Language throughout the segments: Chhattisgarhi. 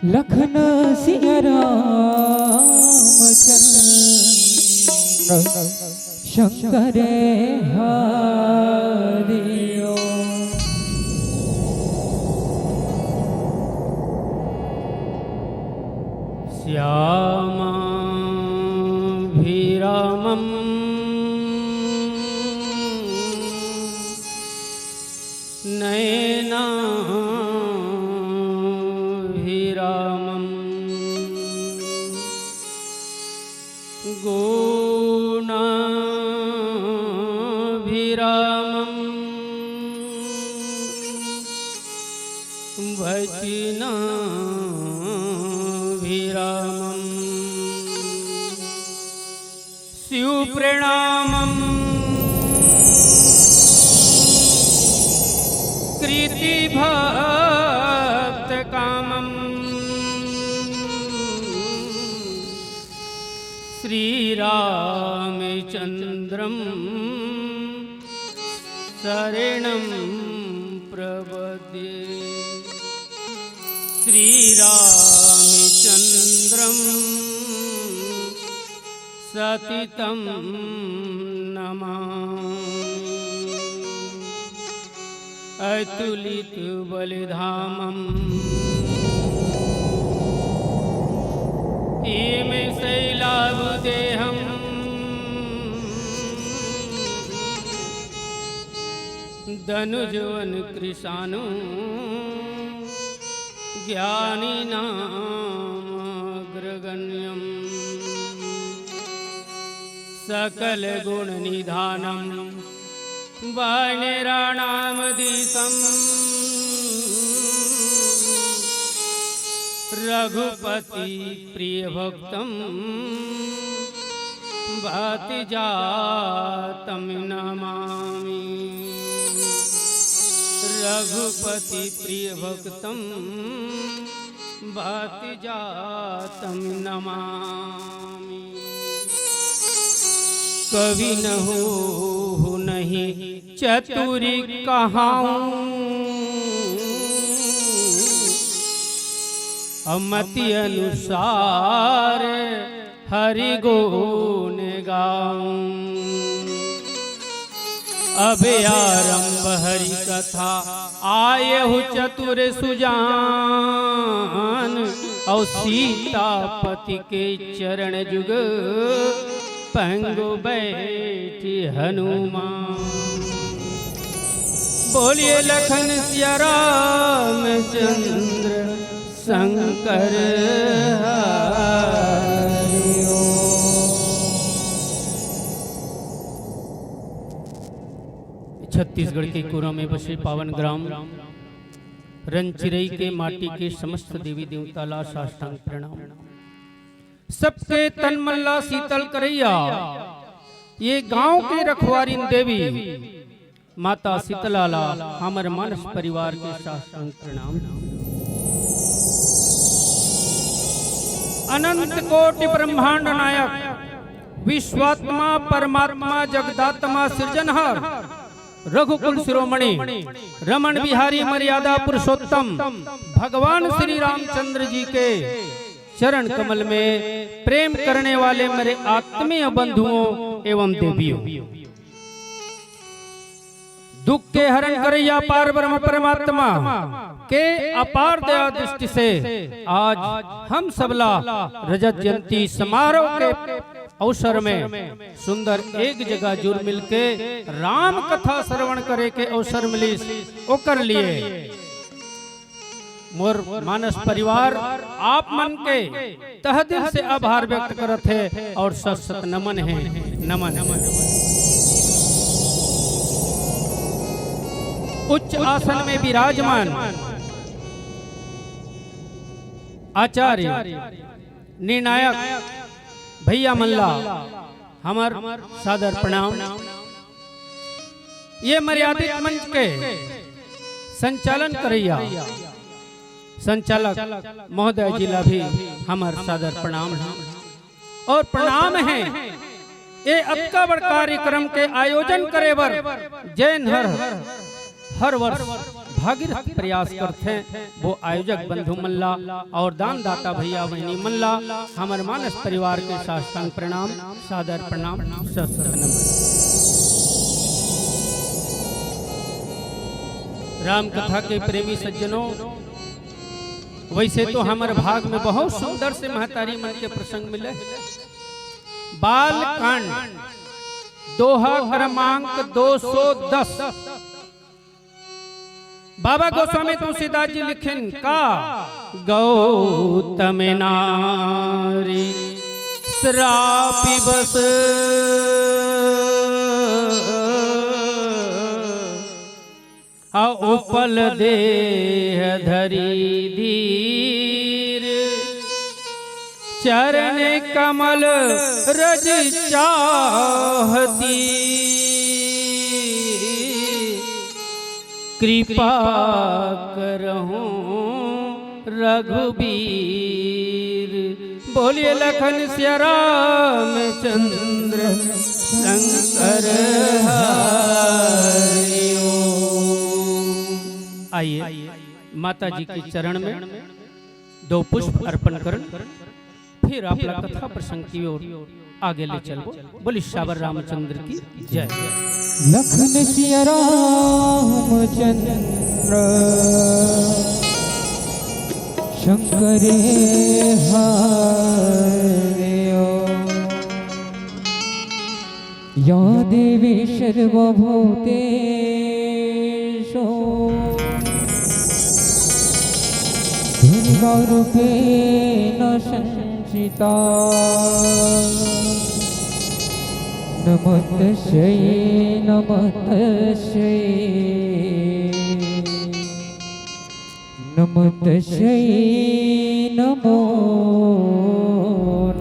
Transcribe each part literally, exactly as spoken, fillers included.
लखन सिया रामचंद्र शंकर हरिओ। श्यामाभिरामम् नयनाभिरामम् गुणाभिरामम् वचनाभिरामम्। शिव प्रणामम् कृति भक्त कामम्। श्रीरामचंद्रं शरणं प्रपद्ये। श्रीरामचंद्रं सततं नमामि। अतुलित बलधामम् हिमशैलाब्देहम्। दनुजवन कृशानु ज्ञानिनामग्रगण्यम्। सकल गुण निधानम् वानराणामधीशम्। रघुपति प्रिय भक्तं भक्ति जातं नमामि। रघुपति प्रिय भक्तं भक्ति जातं नमामि। कवि न हो नहीं चतुरी कहाऊं, अमति अनुसार हरि गुण गाऊं। अब आरंभ हरि कथा आयहु चतुर सुजान, और सीतापति के चरण जुग पंगु बैठी हनुमान। बोलिए लखन सिया रामचंद्र शंकर हरि ओम। छत्तीसगढ़ के कुरा में बसे पावन ग्राम रनचिरई के माटी के समस्त देवी देवता ला साष्टांग प्रणाम। सबके तन मन ला शीतल करैया ये गांव के रखवारिन देवी माता शीतला ला हमर मानस परिवार के साष्टांग प्रणाम। अनंत कोटि ब्रह्मांड नायक, विश्वात्मा, परमात्मा, जगदात्मा, सृजनहार, रघुकुल शिरोमणि, रमण बिहारी, मर्यादा पुरुषोत्तम भगवान श्री रामचंद्र जी के चरण कमल में प्रेम करने वाले मेरे आत्मीय बंधुओं एवं देवियों, दुख के हरण करैया पार ब्रह्म परमात्मा के अपार दया दृष्टि से आज हम सबला रजत जयंती समारोह के अवसर में सुंदर एक जगह जुर मिलके राम कथा श्रवण करे के अवसर मिलिस, ओकर लिए मोर मानस परिवार आप मन के तह दिल से आभार व्यक्त करत हे और सत सत नमन हे, नमन। उच्च आसन में विराजमान आचार्य निर्णायक भैया मन ला हमर सादर प्रणाम। ये मर्यादित मंच के संचालन करैया संचालक महोदय जी ला भी हमर सादर प्रणाम हे और प्रणाम हे। ये अतका बड़ कार्यक्रम के आयोजन करे बर जेन हर हर वर्ष भागीरथ प्रयास करथे, वो आयोजक बंधु मन ला और दानदाता भैया बहिनी मन ला हमर मानस परिवार के साष्टांग प्रणाम, सादर प्रणाम, सशस्त्र नमन। राम कथा के प्रेमी सज्जनों, वैसे तो हमर भाग में बहुत सुंदर से महतारी मन के प्रसंग मिले। बाल कांड, दोहा क्रमांक दो सौ दस। बाबा गोस्वामी तुलसीदास जी लिखिन का, गौतम नारी श्रापि बस, आ उपल देह धरी धीर, चरण कमल रज चाहती, कृपा करहु रघुबीर। बोलिए लखन सिया रामचंद्र शंकर हरि ओम। आइए, माता जी के चरण में दो पुष्प अर्पण करन, फिर आप ला कथा प्रसंग की ओर आगे ले चलबो। बोली साबर रामचंद्र की जय। लखन सिया रामचंद्र शंकर हरि ओम। या देवी सर्वभूतेषु दुर्गा रूपेण संस्थिता। नमस्तस्यै नमस्तस्यै नमस्तस्यै नमो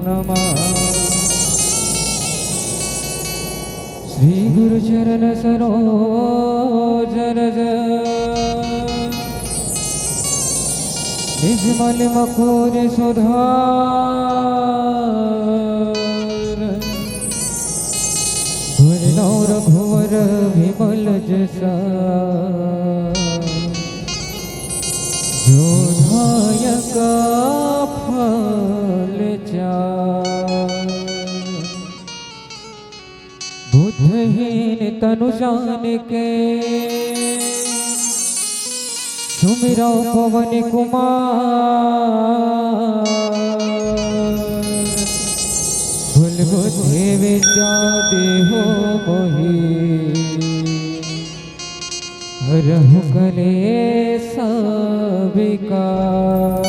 नमः। श्री गुरु चरण सरोज रज निज मल मकुर सुधार। भुजनौ रघुवर विमल जसा। जो धायक फल चार। बुद्धहीन तनु जान के सुमिरौ पवन कुमार। भूल बुद्धि विद्या देहु मोहि हरहु कलेस विकार।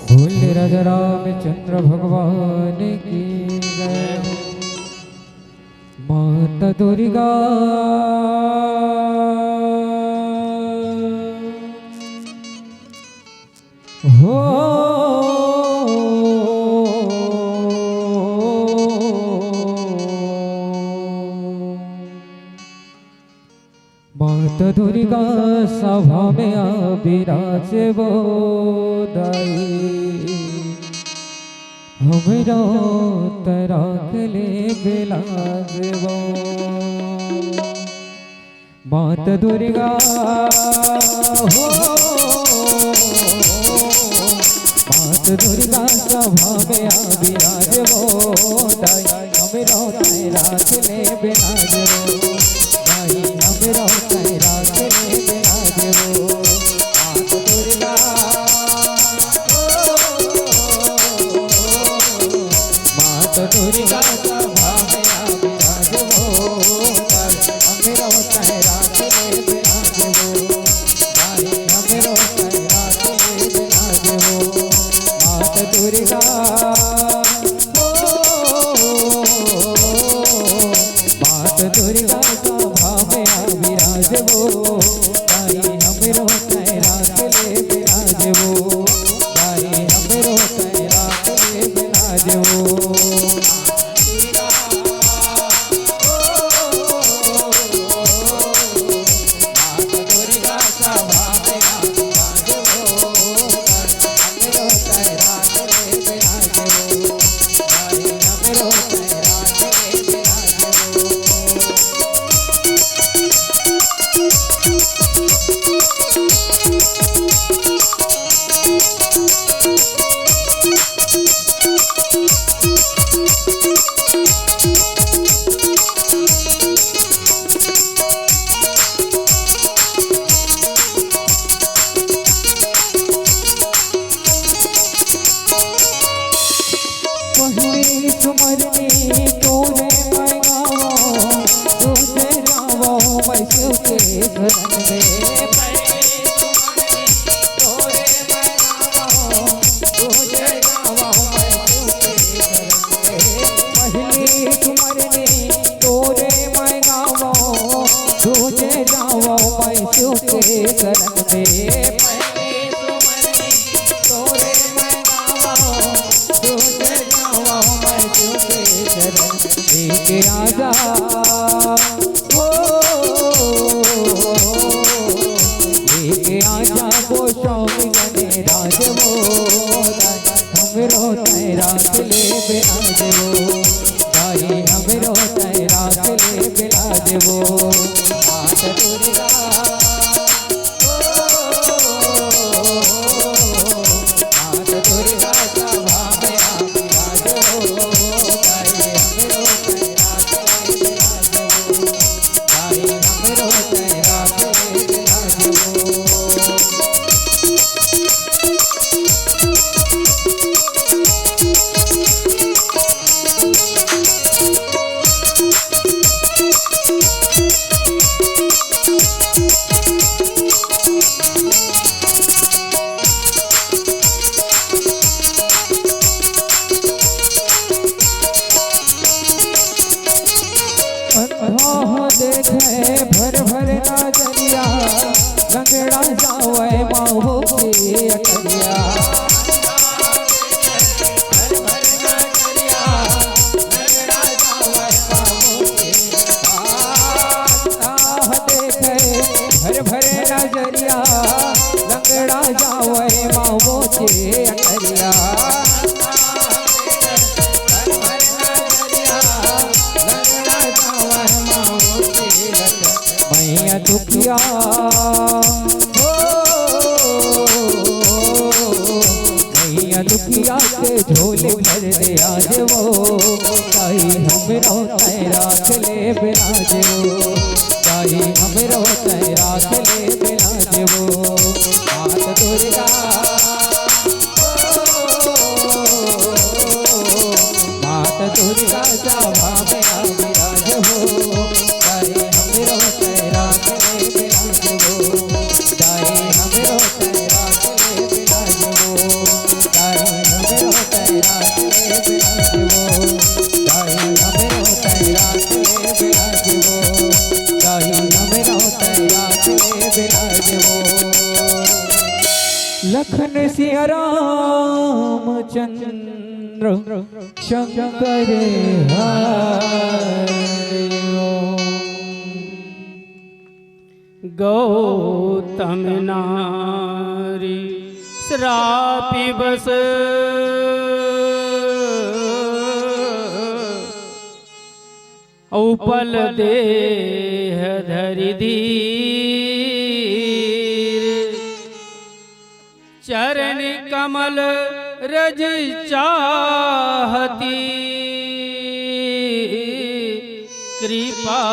बोल राजा रामचंद्र भगवान की जय। माता दुर्गा हो। माता दुर्गा सभा में आ विराजबो दाई, हमरो तरा के ले विराजबो। माता दुर्गा हो, माता दुर्गा सभा में आ विराजबो दाई, हमरो तरा के ले विराजबो। माई हमरो तरा के ले विराजबो। माता दुर्गा, माता दुर्गा सभा में आ विराजबो। हमरो तरा के ले विराजबो। माई हमरो तरा के ले विराजबो। माता दुर्गा माता दुर्गा सभा में आ विराजबो, माई हमरो तरा के ले विराजबो, माई हमरो तरा के ले विराजबो। वो मात दुर्गा, ओ, मात दुर्गा सभा में आके आज हो, ताई हमरो तैरा के विराज हो, ताई हमरो तैरा के विराज हो। अंधा देखे भर भर नजरिया, लंगड़ा जावे माहू के अटरिया। आह देखे भर भर नजरिया, लंगड़ा जावे माहू के अटरिया। मैया दुखिया, हो, मैया दुखिया के झोली भर दे आज वो, ताई हमरो तैं राख ले विराज वो, ताई हमरो तैं राख ले विराज वो, मात दुर्गा। मात दुर्गा सभा में आ विराज हो, ताई हमरो तैं राख ले विराज हो, ताई हमरो तैं राख ले विराज हो, ताई हमरो तैं राख ले विराज हो, ताई हमरो तैं राख ले विराज हो, ताई हमरो तैं राख ले विराज हो। लखन सिया राम चंद्र शंकर हरि ओम। गौतम नारी श्रापि बस, उपल देह धरि धीर। चरण कमल रज चाहती, कृपा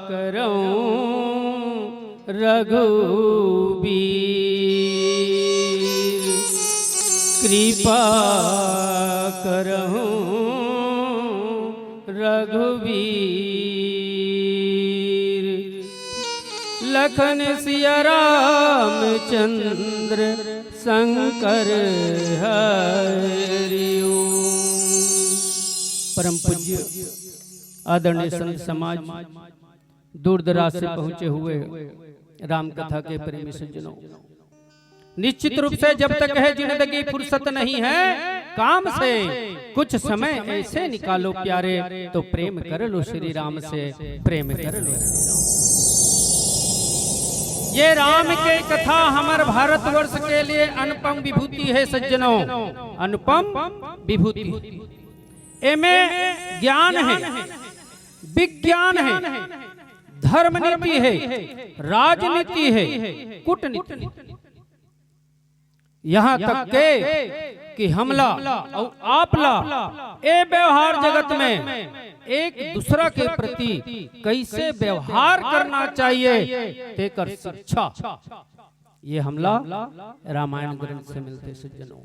करहु रघुबीर। कृपा करहु रघुबीर। लखन सिया राम चंद्र शंकर हरि ओम। परम पूज्य आदरणीय संत समाज, दूर दराज से पहुंचे हुए राम कथा के प्रेमी सज्जनों, निश्चित रूप से जब तक है जिंदगी फुर्सत नहीं है काम से, कुछ समय ऐसे निकालो प्यारे, तो प्रेम कर लो श्री राम से, प्रेम कर लो श्री राम। ये राम के कथा हमर भारतवर्ष के लिए अनुपम विभूति है सज्जनों, अनुपम विभूति। एमे ज्ञान है, विज्ञान है, धर्म नीति है, राजनीति है, कूटनीति है। यहाँ तक के कि हमला अउ आपला ए व्यवहार जगत में एक दूसरा के प्रति कैसे व्यवहार करना चाहिए, तेकर शिक्षा ये हमला रामायण ग्रंथ से मिलथे सज्जनों।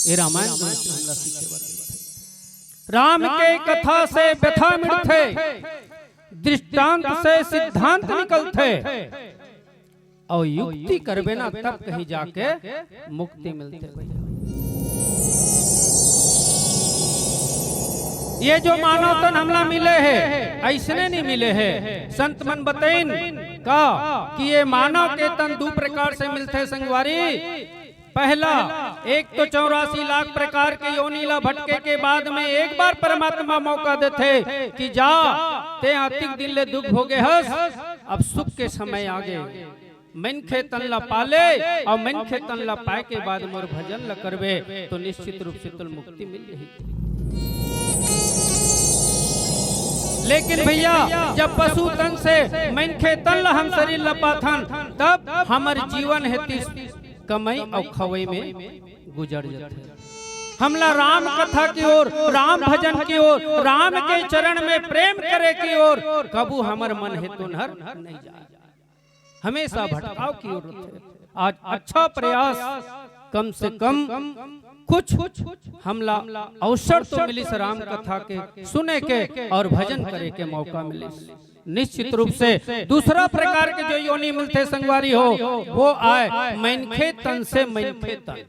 ये रामायण ग्रंथ से हमला सीखे बर मिलथे। राम के कथा से व्यथा मिलथे, दृष्टांत से सिद्धांत निकलथे। अउ युक्ति करबे ना, तब कहीं जाके मुक्ति मिलथे भैया। ये जो मानव तन हमला मिले हे, अइसने नहीं मिले हे। संत मन बतइन का कि ये मानव के तन दू प्रकार से मिलथे संगवारी। पहला, एक तो चौरासी लाख प्रकार के योनि ला भटके के बाद में एक बार परमात्मा मौका देथे कि जा, तें अतिक दिन ले दुख भोगे हस, अब सुख के समय आगे। मनखे तन ला पाले अउ मनखे तन ला पाए के बाद मोर भजन ला करबे, तो निश्चित रूप से तोला मुक्ति मिल जाही। लेकिन भैया, जब पशु तन से मनखे तन ला हम शरीर ला पाथन, तब हमर जीवन हे तिस कमई अउ खवई में गुजर जथे। हमला राम कथा की ओर, राम भजन की ओर, राम के चरण में प्रेम करे की ओर कभू हमर मन हे तुनहर नहीं जाय। हमेशा भटकाव की ओर रथे। आज अच्छा प्रयास, कम से कम कुछ हमला अवसर तो मिलिस राम कथा के सुने के और भजन करे के मौका मिलिस। निश्चित रूप से दूसरा प्रकार के जो योनि मिलथे संगवारी हो, वो आय मनखे तन से मनखे तन।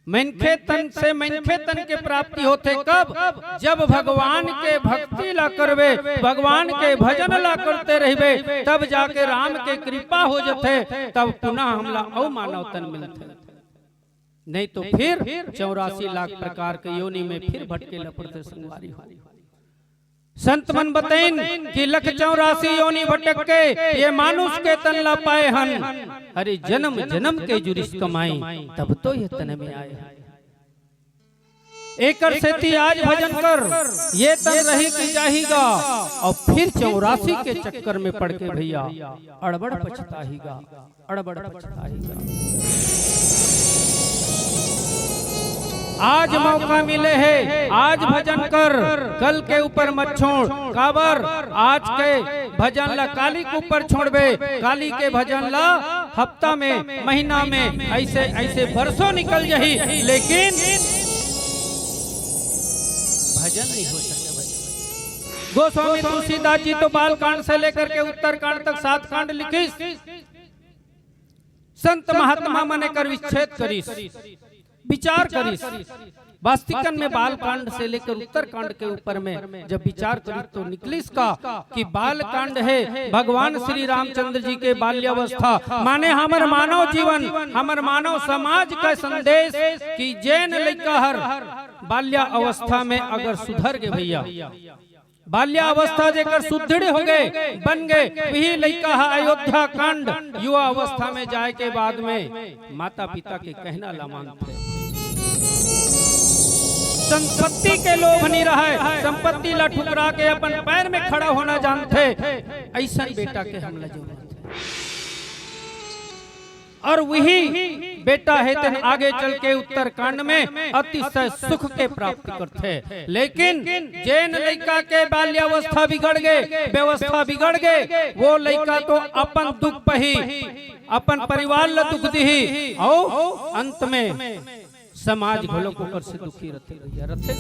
मनखे तन से मनखे तन के प्राप्ति होथे कब? जब भगवान के भक्ति ला करबे, भगवान के भजन ला करते रहिबे, तब जाके राम के कृपा हो जथे, तब पुनः हमला अउ मानव तन मिलथे। नहीं तो फिर चौरासी लाख प्रकार के योनि में फिर भटके ला पड़थे संगवारी हो। संत मन बतइन कि लख चौरासी योनि भटक के ये मानुष के तन ला पाए हन। अरे जन्म जन्म के जुरिस कमाई, तब तो ये तन में आए हन। एकर सेती आज भजन कर, ये तन रही कि जाही गा, अउ फिर चौरासी के चक्कर में पड़ के भैया अड़बड़ पछताही गा। अड़बड़ पछताही गा। आज मौका मिले हे, आज भजन कर, कल के ऊपर मत छोड़। काबर? आज के भजन ला काली के ऊपर छोड़बे, काली के भजन ला हफ्ता में, महीना में, ऐसे, ऐसे बरसों निकल जाही, लेकिन भजन नहीं हो सके भाई। गोस्वामी तुलसीदास जी तो बाल कांड से लेकर के उत्तर कांड तक सात कांड लिखिस। संत महात्मा मन एकर विच्छेद करिस, विचार करिस। वास्तविकन में बाल कांड से लेकर उत्तर कांड के ऊपर में जब विचार करिस तो निकलिस का कि बाल कांड हे भगवान श्री रामचंद्र जी के बाल्यावस्था, माने हमर मानव जीवन, हमर मानव समाज का संदेश कि जेन लइका हर बाल्यावस्था में अगर सुधर गे भैया, बाल्यावस्था जेकर सुदृढ़ हो गे, बन गे, वही लइका ह अयोध्या कांड, युवा अवस्था में जाए के बाद में माता पिता के कहना ला मानथे। संपत्ति के लोभ नहीं रहय, संपत्ति ला ठुकरा के अपन पैर में खड़ा होना जानथे। ऐसन बेटा के हमला जरूरत हे। और वही बेटा हे तेन आगे चल के उत्तरकांड में अतिशय सुख के प्राप्त करथे। लेकिन जेन लइका के बाल्यावस्था बिगड़ गे, व्यवस्था बिगड़ गे, वो लइका तो अपन दुख पही, अपन परिवार ला दुख दिही, अउ अंत में समाज घलोक ओकर से दुखी रथे भैया, रथे।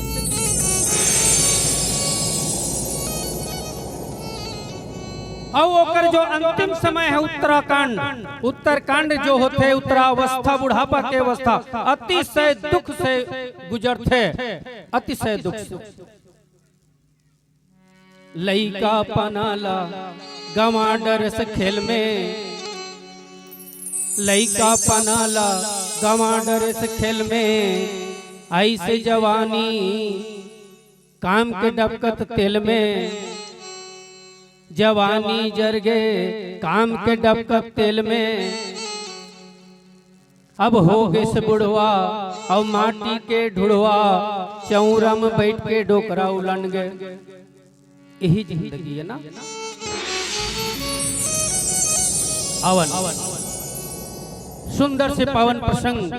अउ ओकर जो अंतिम समय हे उत्तराखंड, उत्तरकांड जो होथे, उत्तरावस्था, बुढ़ापा के अवस्था, अतिशय दुख से गुजरथे, अतिशय दुख से। लइका पना ला गंवा डरेस खेल में, लइका पना ला गंवा डरेस खेल में, अइसे जवानी काम के डबकत तेल में, जवानी जर गे काम के डबकत तेल में। अब हो गेस बुढ़वा अउ माटी के ढुढ़वा, चौरा म बइठ के डोकरा उलन गे। यही जिंदगी हे ना। अवन सुंदर से पावन प्रसंग।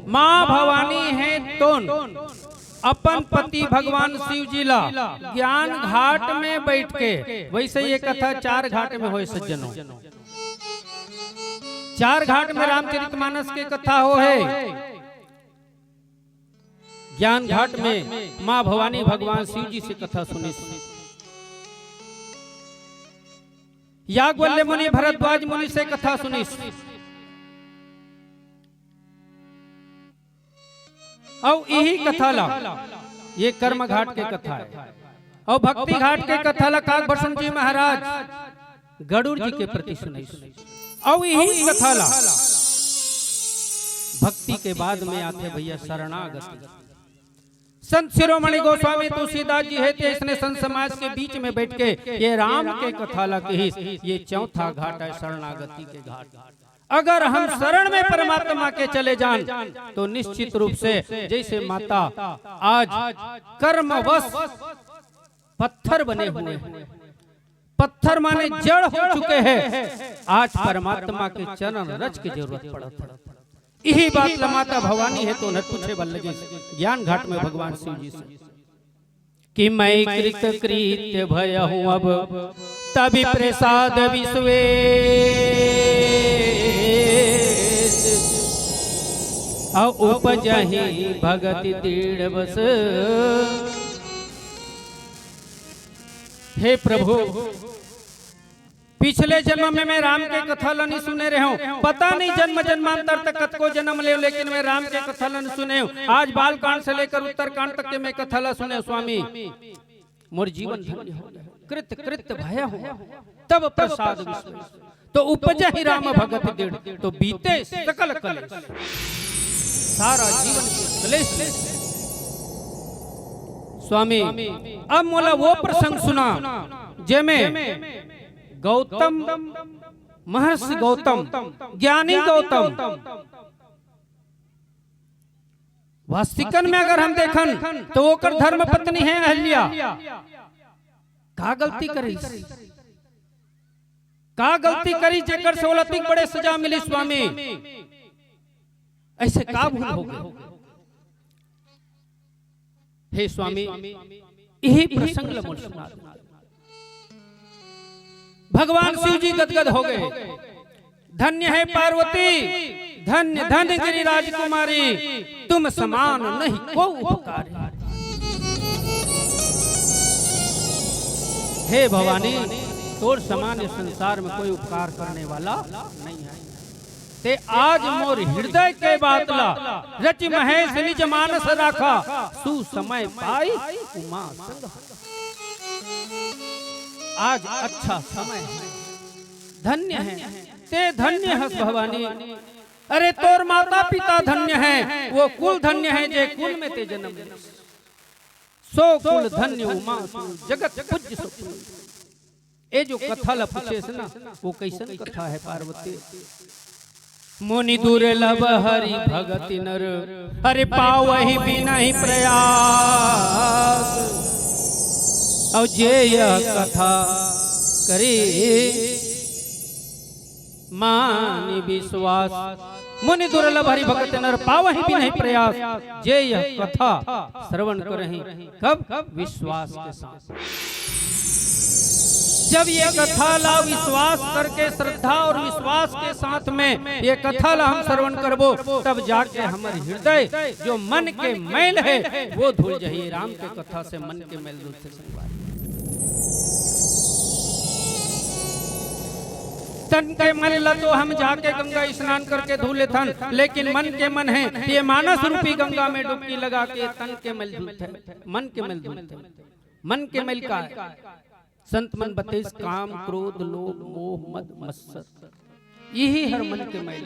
माँ भवानी हे तोन अपन पति भगवान शिव जी ला ज्ञान घाट में बइठ के, वइसे ये कथा चार घाट में होय सज्जनों। चार घाट में रामचरितमानस के कथा होहे। ज्ञान घाट में माँ भवानी भगवान शिव जी से कथा सुनिस। याज्ञवल्क्य मुनि, भरद्वाज मुनि से कथा सुनिस। अउ इही कथा ला, ये कर्म घाट के कथा हे, अउ भक्ति घाट के कथा ला काकभूषण जी महाराज गरुड़ जी के प्रति सुनाइस। अउ इही कथा ला भक्ति के बाद में आथे भैया शरणागति। संत शिरोमणि गोस्वामी तुलसीदास जी हे ते इसने संत समाज के बीच में बइठ के ये राम के कथा ला कहिस। ये चौथा घाट हे शरणागति के घाट। अगर हम शरण में परमात्मा के चले जान तो निश्चित रूप से जइसे माता आज कर्मवश पत्थर बने हुए हैं, पत्थर माने जड़ हो चुके हैं। आज परमात्मा के चरण रज के जरूरत पड़त हे। इही बात ला माता भवानी हे तो उन्हें पूछे बर लगे ज्ञान घाट में भगवान शिव जी से कि मैं कृत कृत्य भयहूँ अब तभी प्रसाद विश्वेश, अउ उपजही भगति दृढ़ बस। हे प्रभु, पिछले जन्म में मैं राम के कथा ला नहीं सुने रहे हूँ, पता नहीं जन्म जन्मांतर तक कतको जन्म ले, लेकिन मैं राम के कथा ला नहीं सुने हूँ। आज बालकांड से लेकर उत्तरकांड तक के मैं कथा ला सुने हूँ, स्वामी, मोर जीवन धन्य हो गया। कृत कृत्य भयहूँ तब प्रसाद विश्वेश, तो उपजही राम भगति दृढ़, तो बीते सकल कलेश, सारा जीवन के कलेश। स्वामी, अब मोला वो प्रसंग सुना, जेमे गौतम, महर्षि गौतम, ज्ञानी गौतम, वास्तविकन में अगर हम देखन, तो ओकर धर्म पत्नी हे अहल्या। का गलती करिस? का गलती करिस, जेकर से ओला अतिक बड़े सजा मिलिस, स्वामी? ऐसे का भूल हो गए? हे स्वामी, इही प्रसंग ल मोर सुना दो। भगवान शिव जी गदगद हो गए। धन्य है पार्वती, धन्य धन्य गिरिराज कुमारी, तुम समान नहीं को उपकारी। हे भवानी, तोर समान इस संसार में कोई उपकार करने वाला नहीं है। ते आज मोर हृदय के बात ला, रचि महेश निज मानस राखा, सुसमय पाई उमा संग। आज अच्छा समय है, धन्य है, ते धन्य हस भवानी। अरे तोर माता पिता धन्य है, वो कुल धन्य है जे कुल में ते जन्म ले। सो कुल धन्य उमा सो जगत पूज्य सो कुल। ए जो कथा ला पूछे से ना, वो कैसन कथा है पार्वती? मुनि दुर्लभ हरि भगति नर, हरि पावहि बिनहि प्रयास। और जे यह कथा करे मान विश्वास। मुनि दुर्लभ हरि भगति नर, पावहि बिनहि प्रयास। जे यह कथा श्रवण करही, कब? विश्वास के साथ। जब ये कथा ला विश्वास करके, श्रद्धा और विश्वास के साथ में ये कथा ला हम श्रवण करबो, तब जाके हमर हृदय, जो मन के मैल है, वो धुल जाही। राम के कथा से मन के मैल धुलथे संगवारी। तन के मैल ला तो हम जाके गंगा स्नान करके धो लेथन, लेकिन मन के मन है, ये मानस रूपी गंगा में डुबकी लगा के तन के मैल धुलथे, मन के मैल धुलथे। मन के मैल का है? संत मन बतेस काम, क्रोध, लोभ, मोह, मद, मत्सर, यही हर मन के मैल।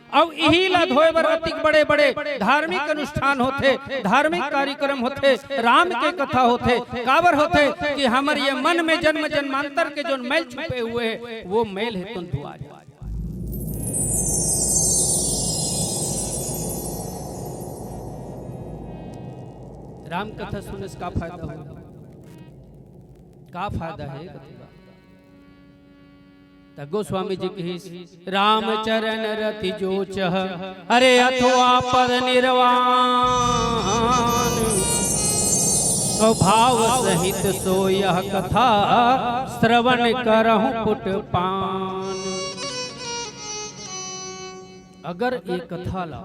अउ इही ला धोए बर अतिक बड़े-बड़े धार्मिक अनुष्ठान होथे, धार्मिक कार्यक्रम होथे, राम के कथा होथे। काबर होथे कि हमर ये मन में जन्म जन्मांतर के जोन मैल छुपे हुए हे, वो मैल हे तुन धुआ जाए। राम कथा सुने से का फायदा होही? का फायदा हे? त गोस्वामी जी कहिस, रामचरण रति जो चह, अरे अथवा पद निर्वाण। और भाव सहित सो यह कथा, श्रवण करहु पुट पान। अगर ये कथा ला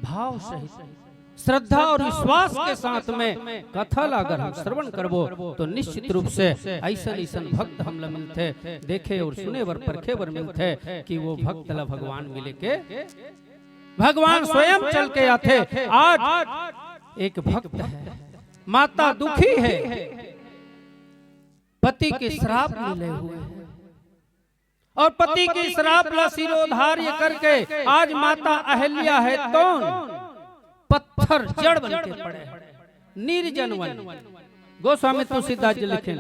भाव सहित, श्रद्धा और विश्वास के साथ में कथा ला अगर हम श्रवण करबो, तो निश्चित रूप से ऐसन ऐसन भक्त हमला मिलथे, देखे और सुने बर, परखे बर मिलथे कि वो भक्त ला भगवान मिले के, भगवान स्वयं चल के आथे। आज एक भक्त है, माता दुखी है, पति के श्राप मिले हुए हैं, और पति के श्राप ला शिरोधार्य करके आज माता अहल्या हे तोन पत्थर जड़ बन के पड़े हे, निर्जन वन। गोस्वामी तुलसीदास जी लिखे,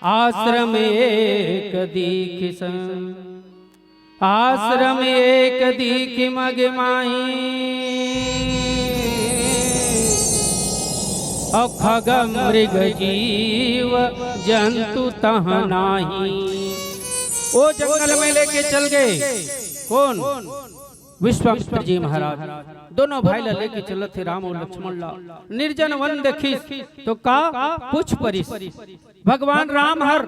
आश्रम एक दीखि सं, आश्रम एक दीखि मग माही, अउ खग मृग जीव जंतु तह नाही। ओ जंगल में लेके चल गए। कौन? विश्वामित्र जी महाराज। दोनों भाई ला लेके चलत हे राम अउ लक्ष्मण ला। निर्जन वन देखिस तो का पूछ परिस। भगवान राम हर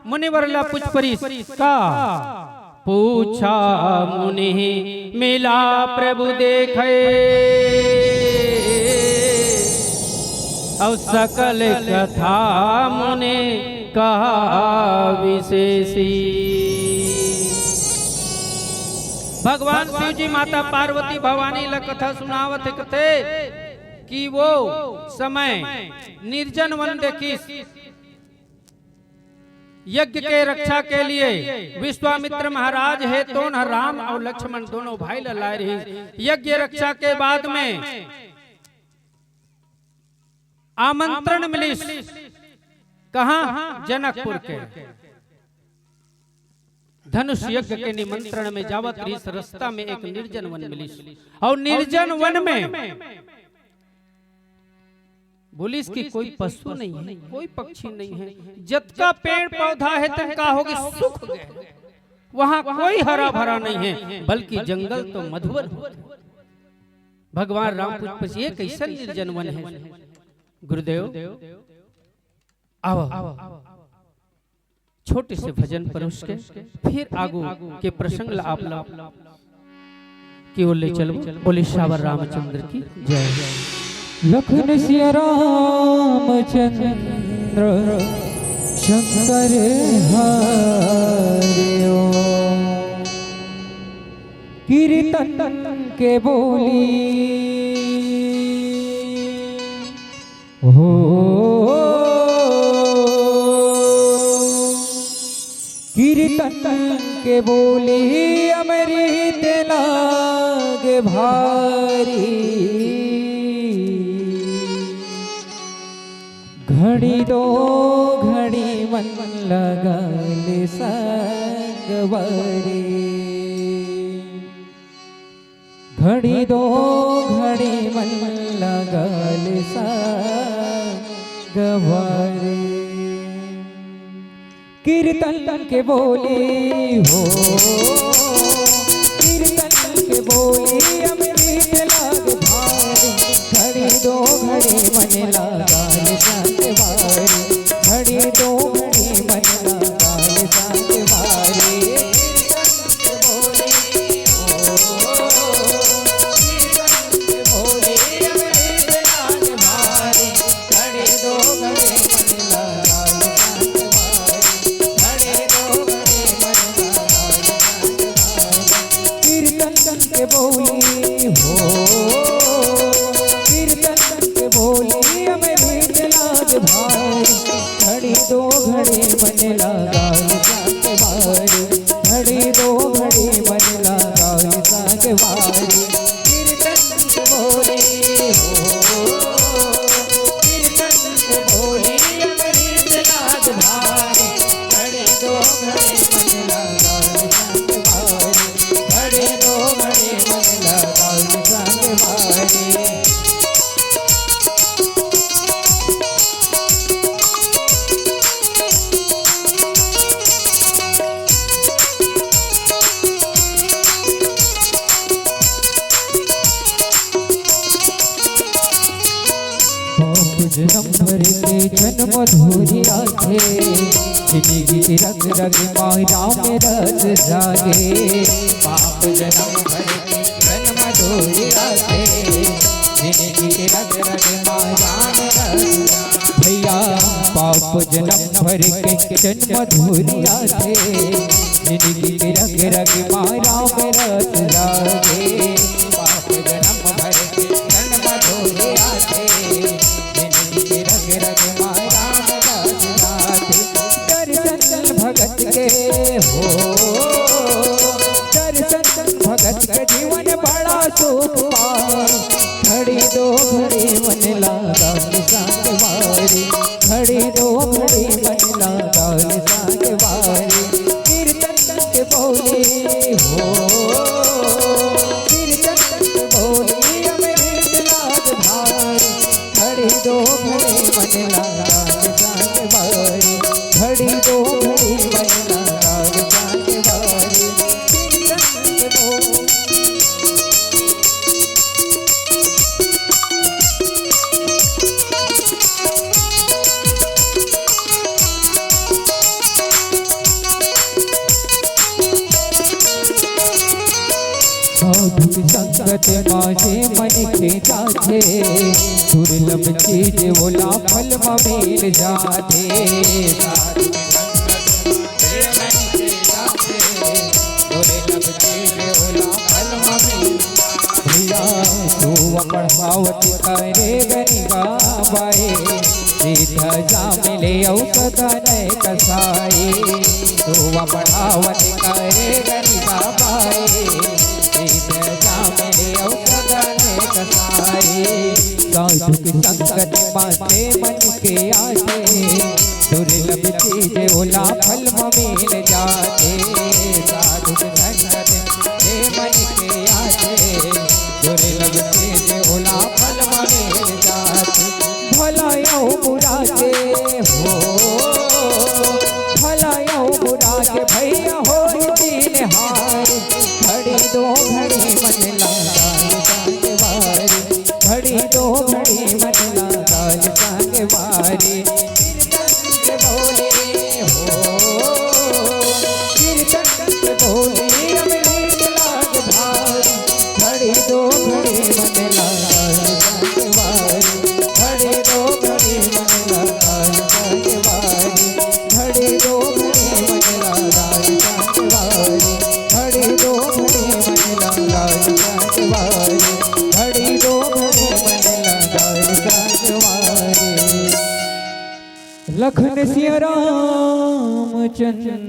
मुनिवर ला पूछ परिस का? पूछा मुनि मिला प्रभु देखे, अउ सकल कथा मुनि कहा विशेषी। भगवान शिव जी माता पार्वती भवानी ला कथा सुनावत हे, कथे कि वो समय निर्जन वन देखिस, यज्ञ के रक्षा के लिए विश्वामित्र महाराज हे, तोन ह राम अउ लक्ष्मण दोनों भाई ला लाए रहिस। यज्ञ रक्षा के बाद में आमंत्रण मिलिस। कहाँ? जनकपुर के। धनुष यज्ञ के निमंत्रण में जावत रहिस, रस्ता में एक निर्जन वन मिलिस। अउ निर्जन वन में बोलिस कि कोई पशु नहीं है, कोई पक्षी नहीं है, जतका पेड़ पौधा है तेन का होगे, सूख गए। वहां कोई हरा भरा नहीं है, बल्कि जंगल तो मधुवन होथे। भगवान राम पूछ परिस, ये कैसन निर्जन वन है? गुरुदेव, आवा। छोटे से भजन परोस के फिर आगू के प्रसंग ला आप ला की ओर ले चलबो। बोले सावर रामचंद्र की जय। लखन सिया रामचंद्र शंकर हरिओ। कीर्तन के बोली हो। कीर्तन के बोली अमृत लाग भारी। घड़ी दो घड़ी मन लगल संगवारी। घड़ी दो घड़ी मन लगल संगवारी। कीर्तन के बोली हो, कीर्तन के बोली अमृत लाग भारी। घड़ी दो घड़ी मन लगल संगवारी। घड़ी दो घड़ी मन लगल संगवारी। कीर्तन के बोली हो, कीर्तन के बोली अमृत लाग भारी। घड़ी दो घड़ी मन लगल संगवारी। घड़ी दो घड़ी मन लगल संगवारी। कीर्तन के बोली हो, कीर्तन के बोली अमृत लाग भारी। घड़ी दो घड़ी मन लगल संगवारी। घड़ी दो घड़ी मन लगल संगवारी। पाप जनम भर के जन्म धोरी आथे, जिंदगी के रग रग मा राम रस जागे। पाप जनम भर के जन्म धोरी आथे, जिंदगी के रग रग मा राम रस जागे। भैया, पाप जनम भर के जन्म धोरी आथे, जिंदगी के रग रग मा राम रस जागे। पाप जनम भर के जन्म धोरी आथे, जिंदगी के रग रग मा राम रस जागे। दर्शन भगत के हो, दर्शन भगत के जीवन बड़ा सुख पाए। घड़ी दो घड़ी मन लगल संगवारी। घड़ी दो घड़ी मन लगल संगवारी। कीर्तन के बोली हो, कीर्तन के बोली अमृत लाग भारी। घड़ी दो घड़ी संगत मा जे मन के जाथे, दुर्लभ चीज ओला फल म मिल जाथे। साधु संगत मा जे मन के जाथे, दुर्लभ चीज ओला फल म मिल जाथे। भैया, तू पढ़ावत करे गनी गावाए, सीधा जा मिले औषध नै कसाई। तू पढ़ावत करे गनी गावाए, सीधा जा मिले औषध नै कसाई। साधु के संगत मा जे मन के आथे, दुर्लभ चीज ओला फल म मिल जाथे। साधु के संगत मा जे मन के आथे, दुर्लभ चीज ओला फल म मिल जाथे। भला अउ बुरा के हो, भला अउ बुरा के भैया होही तीन हार। घड़ी दो घड़ी मन ला दाल संगवारी, घड़ी दो घड़ी मन ला दाल संगवारी। कीर्तन के बोले हो, कीर्तन के बोले अमृत लाग भारी। घड़ी दो घड़ी मन ला दाल संगवारी, घड़ी दो घड़ी मन ला दाल संगवारी। घड़ी दो घड़ी मन ला दाल संगवारी, घड़ी दो घड़ी मन ला दाल संगवारी, घड़ी दो घड़ी मन ला दाल संगवारी। लखन सिया रामचंद्र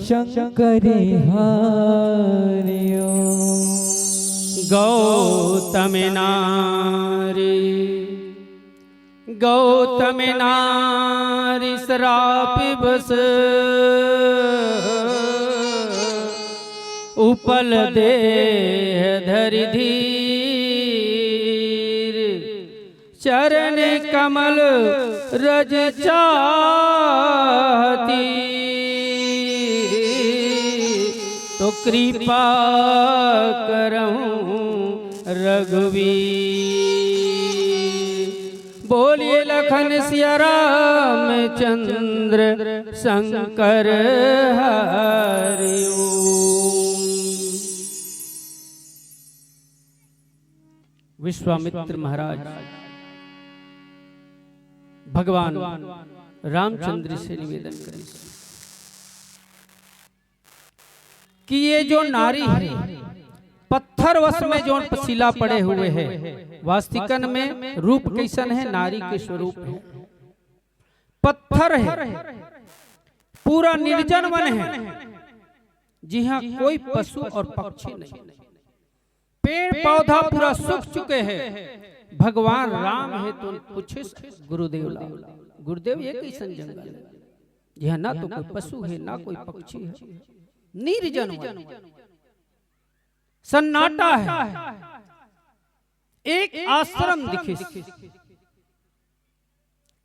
शंकर हरिओ। गौतम नारी, गौतम नारी श्राप बस, उपल देह धरि धीर। चरण कमल रज चाहती, तो कृपा करहु रघुवीर। बोलिए लखन सिया रामचंद्र शंकर हरि ओम। विश्वामित्र महाराज भगवान रामचंद्र से निवेदन करिस कि ये जो नारी है, पत्थर वश में जो शिला पड़े हुए है, वास्तिकन में रूप कैसन है, नारी के स्वरूप है, पत्थर है, पूरा निर्जन वन है, जिहाँ कोई पशु और पक्षी नहीं, पेड़ पौधा पूरा सूख चुके हैं। भगवान राम हे तो पूछिस गुरुदेव ला, गुरुदेव, ये कैसन जंगल है, यहाँ ना तो कोई पशु है, ना कोई पक्षी है, निर्जन वन, सन्नाटा है। एक आश्रम दिखिस,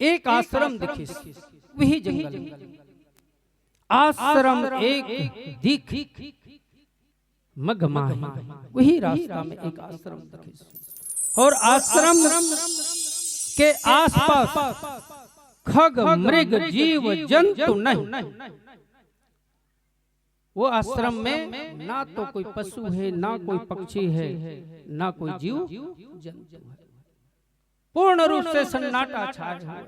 एक आश्रम दिखिस, वही जंगल में आश्रम एक दिख मगमाही, वही रास्ता में एक आश्रम दिखिस। और आश्रम के आसपास खग, मृग, जीव, जंतु नहीं। वो आश्रम में ना तो कोई पशु है, ना कोई पक्षी है, ना कोई जीव जंतु है। पूर्ण रूप से सन्नाटा छाया हुआ है।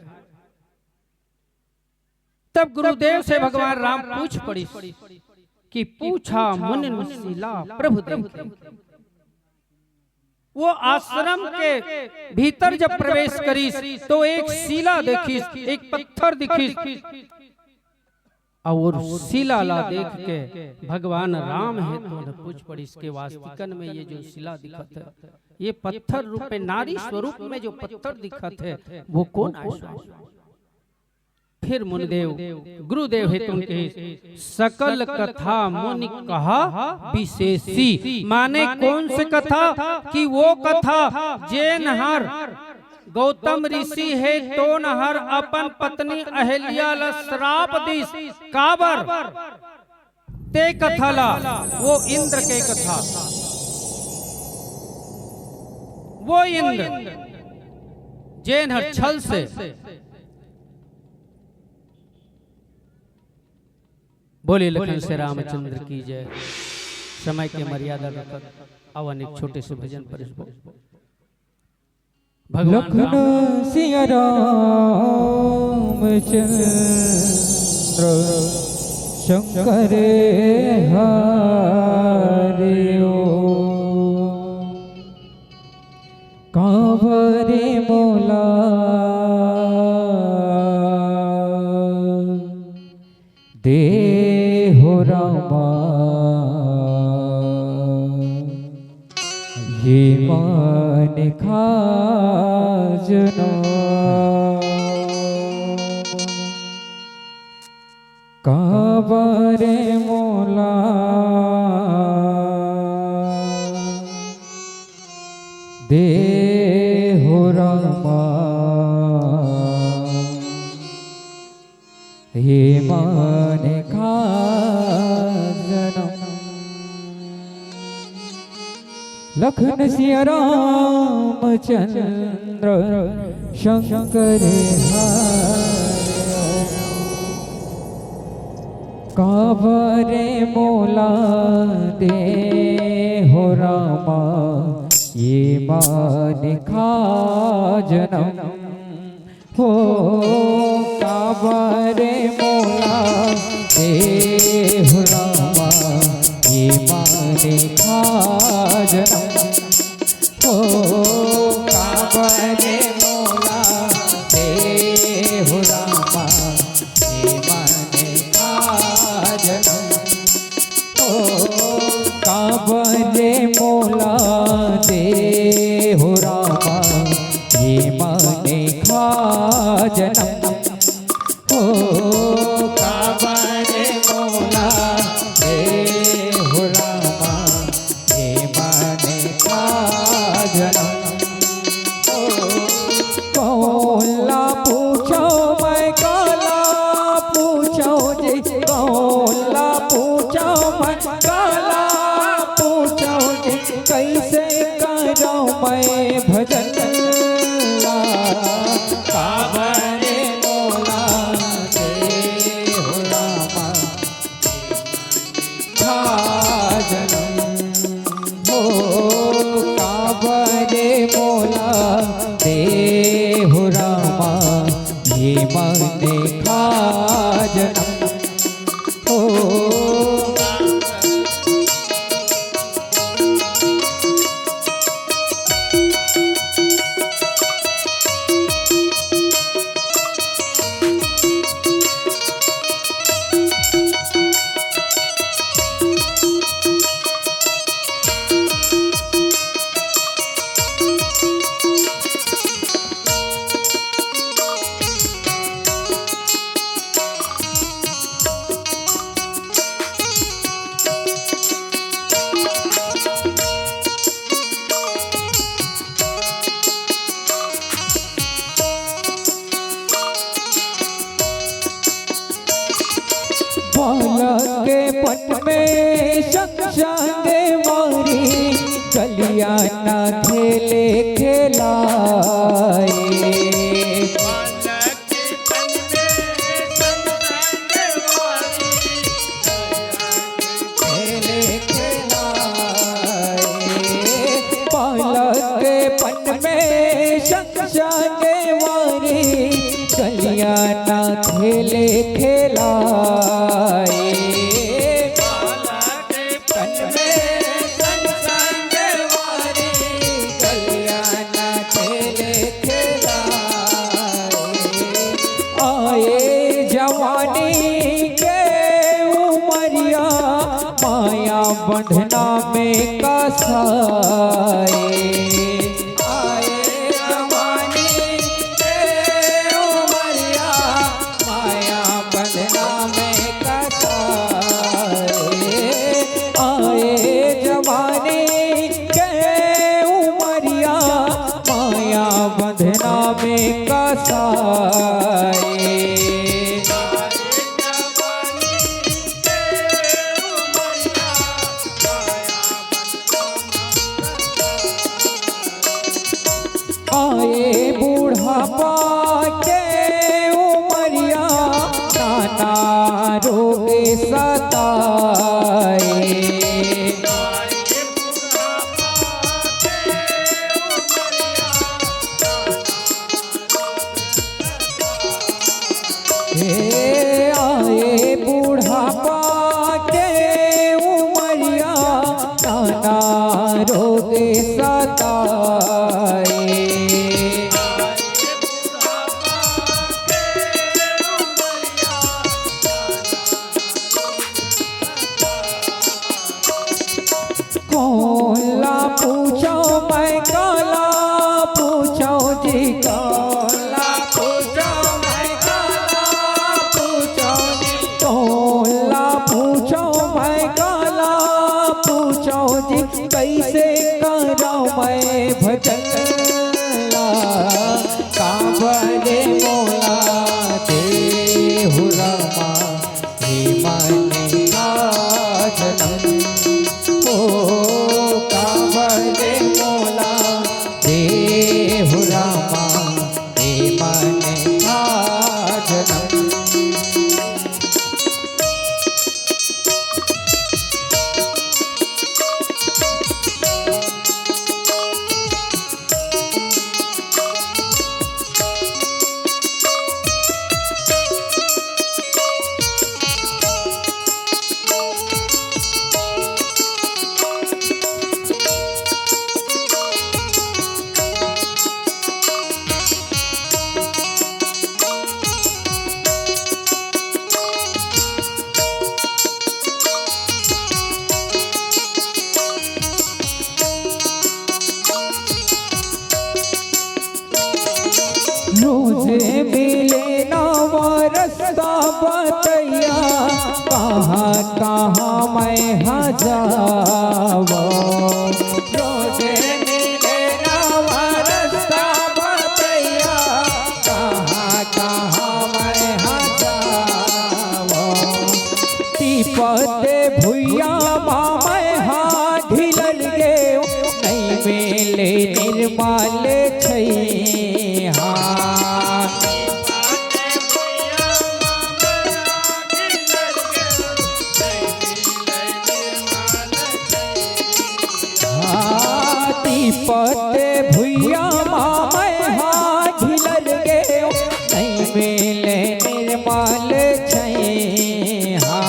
तब गुरुदेव से भगवान राम पूछ पड़िस कि पूछा मुनिन शिला प्रभु देखे। वो आश्रम के भीतर जब प्रवेश करिस तो एक शिला देखिस, एक पत्थर दिखिस। और शिला ला देख के भगवान राम हे तो पूछ पड़िस के वास्तिकन में ये जो शिला दिखत है, ये पत्थर रूप में, नारी स्वरूप में जो पत्थर दिखत है, वो कौन आय स्वामी? फिर मुनिदेव, गुरुदेव हे तो उनके सकल कथा मुनि कहा विशेषी, माने कौन से कथा? कि वो कथा जेन हर गौतम ऋषि हे तोन हर अपन पत्नी अहिल्या ला श्राप दिस। काबर? ते कथा ला, वो इंद्र के कथा, वो इंद्र जेन हर छल से। बोले लखन से रामचंद्र की जय। समय के मर्यादा रखत, आवन एक छोटे से भजन परसबो। भगवान लखन राम सिया राम चंद्र शंकर हरिओ। काबर मोला देहु रामा, ये मन खाजना। काबर मोला देहु रामा, ये मन खाजना। लखन सिया राम चंद्र शंकर हरिओ। काबर मोला देहु रामा, ये मन खाजना। हो काबर मोला देहु रामा, ये मन खाजना। हो काबर मोला देहु रामा, ये मन खाजना। ओ काबर मोला देहु रामा, ये मन खाजना। ओ काबर मोला देहु रामा, ये मन खाजना। ओ कौन ला पूछो मैं काला पूछो जी, कौन ला पूछो मैं काला पूछो जी, कैसे करो मैं भजन ला। काबर मोला देहु रामा, खाजना। हो काबर मोला देहु रामा, ये मन खाजना। हो बालक के पन में संग संग मारी, कलिया ना खेले खेलाए। खेले खेलाए। बालक के पन में संग संग मारी, कलिया ना खेले खेलाए। पन में संग संग मारी, कलिया ना खेले खेलाए। आए जवानी के उमरिया, माया बंधना में कसाए। आए जवानी के उमरिया, माया बंधना में कसाए। आए जवानी के उमरिया, माया बंधना में कसाए। आए बुढ़ापा के उमरिया, नाना रोग सताए। बतैया, कहाँ कहाँ मैं हा जावं। रोजे मिले नवा रस्ता बतैया, कहाँ कहाँ मैं हा जावं। तिपते भुइयां मा मैं हा ढिलल गेंव, नइ मिले निर्मल छइहां। हा, तिपते भुइयां मा मैं हा ढिलल गेंव, नइ मिले निर्मल छइहां।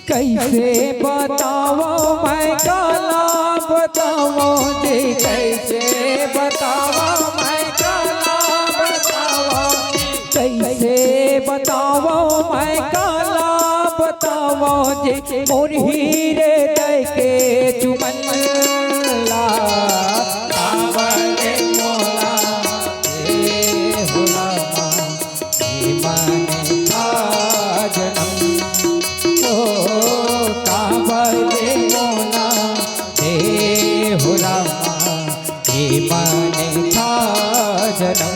कइसे बतावं मैं काला बतावं जी, कइसे बतावं मैं काला बतावं, कइसे बतावं मैं काला बतावं जी, मोर हिरदय के चुमन ला। काबर ले मोला, ए हो रामा, ए मने का जनम। ओ, काबर ले मोला, ए हो रामा, ए मने का जनम।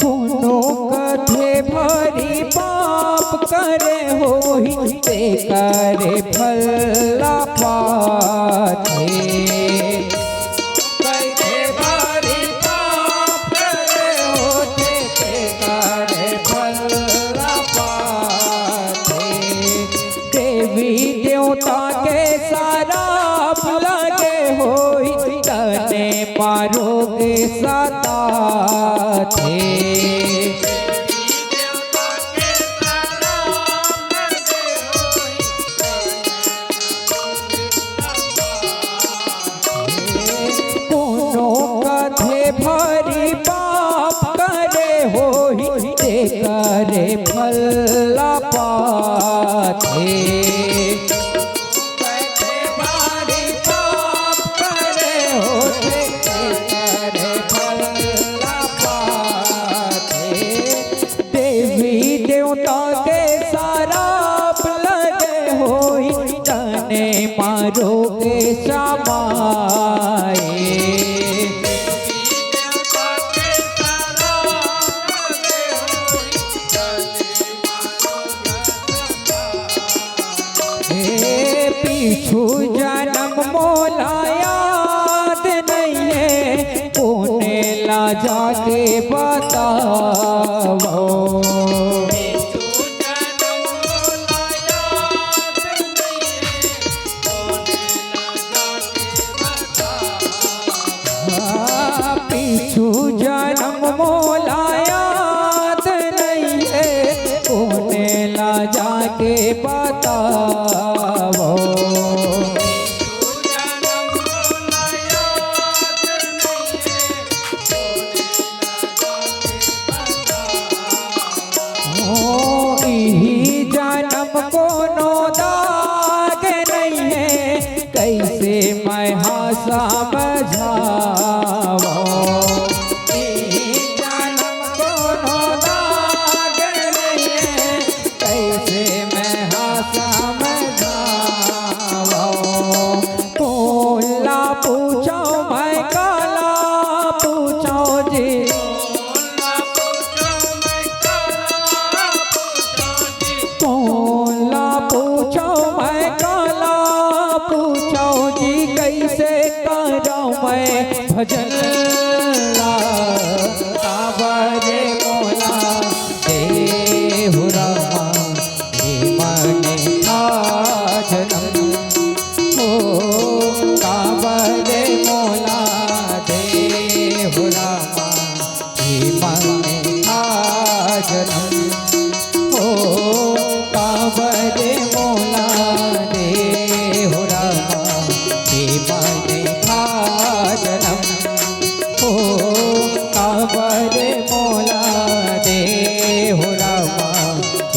कोनो कथे भारी पाप करे होही, तेकरे फल ला पाथे। कथे भारी पाप करे होथे, तेकरे फल ला पाथे। देवी देवता के सराप लगे होही, तने मा रोग सताथे। कोनो कथे भारी पाप करे होही, तेकरे फल ला पाथे। कथे भारी पाप करे होथे, तेकरे फल ला पाथे। देवी देवता के सराप लगे होही, तने मा रोग समाए। हे पीछू जनम मोला याद नइ हे, कोने ला जाके बतावव। हाँ, पीछू जनम मोला याद नइ हे, कोने ला जाके बतावव। ओ, इही जनम कोनो दाग नइ हे, कइसे मैं हा समझावव। जल्ला काबर मोला देहु रामा, ए मन का जनम। ओ काबर मोला देहु रामा, ए मन का जनम। ओ काबर मोला देहु रामा, ए मन का जनम। ओ काबर मोला देहु रामा,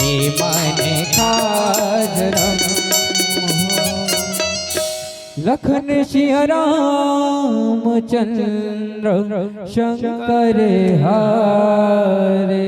ए मन का जनम। लखन सिया राम चंद्र शंकर हरे।